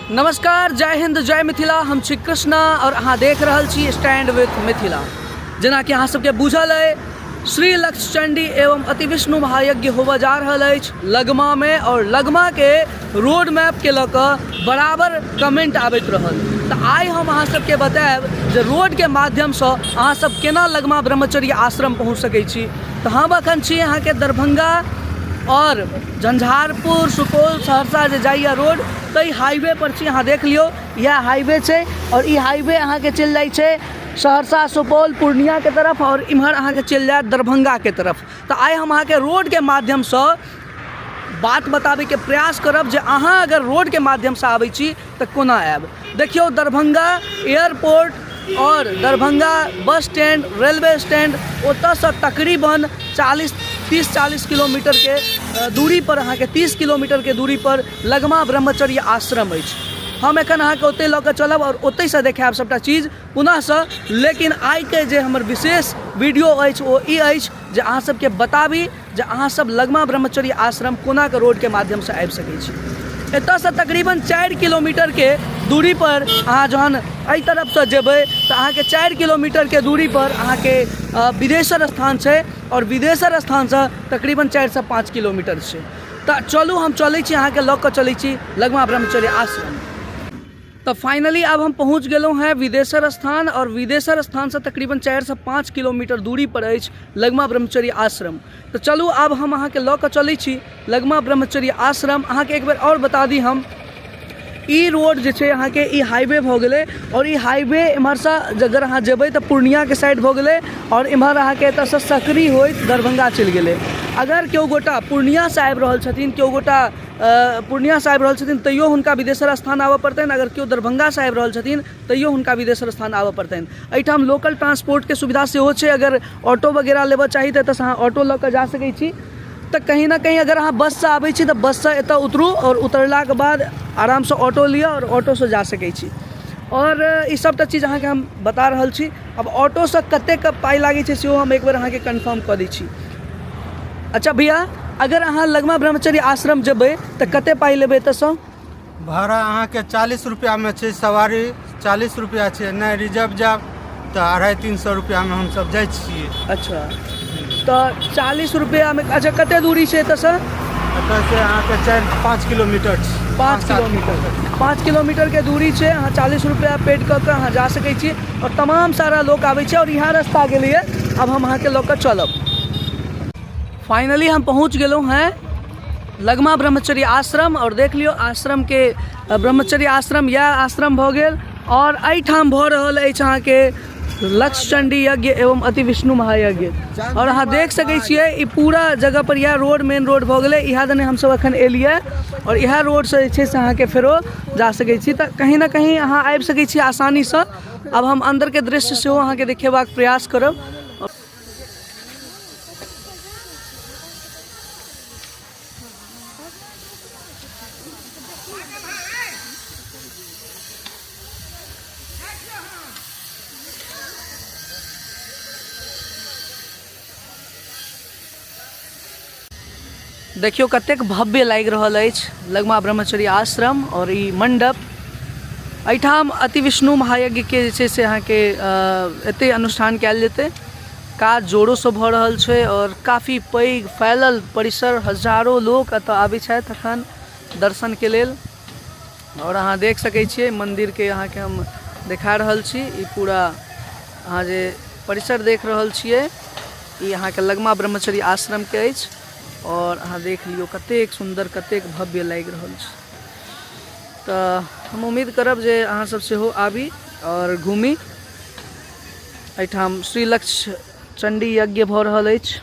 नमस्कार, जय हिंद, जय मिथिला। हम छी कृष्णा और अहाँ देख रहल छी स्टैंड विथ मिथिला। जेनाकि अहाँ सबके बुझल अइ, श्री लक्ष्य चंडी एवं अति विष्णु महायज्ञ होबऽ जा रहल अछि लगमामे और लगमाके रोड मैपके लऽ कऽ बराबर कमेंट आबैत रहल। तऽ आइ हम अहाँ सबके बतायब जे रोडके माध्यमसँ अहाँ सब केना लगमा ब्रह्मचर्य आश्रम पहुँच सकै छी। तऽ हम अखन छी अहाँके दरभंगा और झंझारपुर सुपौल सहरसा जे जाइए रोड, ताहि हाईवे पर छी। अहाँ देख लियौ, इएह हाईवे छै और ई हाईवे अहाँके चलि जाइ छै सहरसा सुपौल पूर्णियाके तरफ और इम्हर अहाँके चलि जायत दरभंगाके तरफ। तऽ आइ हम अहाँके रोडके माध्यमसँ बात बताबैके प्रयास करब जे अहाँ अगर रोडके माध्यमसँ आबै छी तऽ कोना आयब। देखियौ, दरभंगा एयरपोर्ट आओर Darbhanga bus stand, railway stand, ओतऽसँ तकरीबन 40 30 40 किलोमीटरके दूरी पर, अहाँके 30 किलोमीटरके दूरी पर लगमा ब्रह्मचर्य आश्रम अछि। हम एखन अहाँके ओतहि लऽ कऽ चलब आओर ओतहिसँ देखायब सभटा चीज पुनःसँ। लेकिन आइके जे हमर विशेष वीडियो अछि ओ ई अछि जे अहाँ सबके बताबी जे अहाँ सब लगमा ब्रह्मचर्य आश्रम कोना कऽ रोडके माध्यमसँ आबि सकै छी। एतऽसँ तकरीबन 4 किलोमीटरके दूरीपर अहाँ जहन एहि तरफसँ जेबै तऽ अहाँके 4 किलोमीटरके दूरीपर अहाँके बिदेश्वर स्थान छै आओर बिदेश्वर स्थानसँ तकरीबन 4सँ 5 किलोमीटर छै। तऽ चलू, हम चलै छी, अहाँके लऽ कऽ चलै छी लगमा ब्रह्मचर्य आश्रम। तऽ फाइनली आब हम पहुँच गेलहुँ हेँ विदेश्वर स्थान आओर विदेश्वर स्थानसँ तकरीबन 4सँ 5 किलोमीटर दूरी पर अछि लगमा ब्रह्मचर्य आश्रम। तऽ चलू, आब हम अहाँके लऽ कऽ चलै छी लगमा ब्रह्मचर्य आश्रम। अहाँके एक बेर आओर बता दी हम, ई रोड जे छै अहाँके ई हाईवे भऽ गेलै आओर ई हाईवे एम्हरसँ अगर अहाँ जेबै तऽ पूर्णियाके साइड भऽ गेलै आओर एम्हर अहाँके एतऽसँ सकरी होइत दरभंगा चलि गेलै। अगर केओ गोटा पूर्णियासँ आबि रहल छथिन, केओ गोटा पूर्णियासँ आबि रहल छथिन, तैयो हुनका विदेश्वर स्थान आबऽ पड़तनि। अगर केओ दरभंगासँ आबि रहल छथिन, तैयो हुनका विदेश्वर स्थान आबऽ पड़तनि। एहिठाम लोकल ट्रांसपोर्टके सुविधा सेहो छै। अगर ऑटो वगैरह लेबऽ चाही तऽ एतऽसँ अहाँ ऑटो लऽ कऽ जा सकै छी। तऽ कहीं ने कहीं अगर अहाँ बससँ आबै छी तऽ बससँ एतऽ उतरू आओर उतरलाके बाद आरामसँ ऑटो लिअ आओर ऑटोसँ जा सकै छी। आओर ई सभटा चीज अहाँके हम बता रहल छी। आब ऑटोसँ कतेक पाइ लागै छै सेहो हम एकबेर अहाँके कन्फर्म कऽ दै छी। अच्छा भैया, अगर अहाँ लगमा ब्रह्मचर्य आश्रम जेबै तऽ कते पाइ लेबै एतऽसँ? भाड़ा अहाँके 40 रुपैआमे छै, सवारी 40 रुपैआ छै। नहि रिजर्व जायब तऽ 250-300 रुपैआमे हमसब जाइ छियै। अच्छा, तऽ 40 रुपैआमे। अच्छा, कते दूरी छै एतऽसँ? एतऽसँ अहाँके 4-5 किलोमीटर छै। 5 किलोमीटर, 5 किलोमीटरके दूरी छै। अहाँ 40 रुपैआ पेड कऽ कऽ अहाँ जा सकै छी आओर तमाम सारा लोक आबै छै आओर इएह रास्ता गेलैए। आब हम अहाँके लऽ कऽ चलब। फाइनली हम पहुँच गेलहुँ हेँ लगमा ब्रह्मचर्य आश्रम आओर देख लियौ आश्रमके, ब्रह्मचर्य आश्रम इएह आश्रम भऽ गेल आओर एहिठाम भऽ रहल अछि अहाँके लक्ष्य चण्डी यज्ञ एवं अति विष्णु महायज्ञ। आओर अहाँ देख सकै छियै, ई पूरा जगह पर इएह रोड मेन रोड भऽ गेलै। इएह दने हमसब एखन एलियै आओर इएह रोडसँ जे छै से अहाँके फेरो जा सकै छी। तऽ कहीं ने कहीं अहाँ आबि सकै छी आसानीसँ। आब हम अन्दरके दृश्य सेहो अहाँके देखेबाक प्रयास करब। देखियौ कतेक भव्य लागि रहल अछि लगमा ब्रह्मचर्य आश्रम आओर ई मण्डप। एहिठाम अति विष्णु महायज्ञके जे छै से अहाँके एतहि अनुष्ठान कयल जेतै। काज जोरोसँ भऽ रहल छै आओर काफी पैघ फैलल परिसर, हजारो लोक एतऽ आबै छथि एखन दर्शनके लेल। आओर अहाँ देख सकै छियै मन्दिरके, अहाँके हम देखा रहल छी। ई पूरा अहाँ जे परिसर देख रहल छियै, ई अहाँके लगमा ब्रह्मचर्य आश्रमके अछि आओर अहाँ देख लियौ कतेक सुन्दर, कतेक भव्य लागि रहल छै। तऽ हम उम्मीद करब जे अहाँ सब सेहो आबी आओर घूमी। एहिठाम श्री लक्ष्य चण्डी यज्ञ भऽ रहल अछि।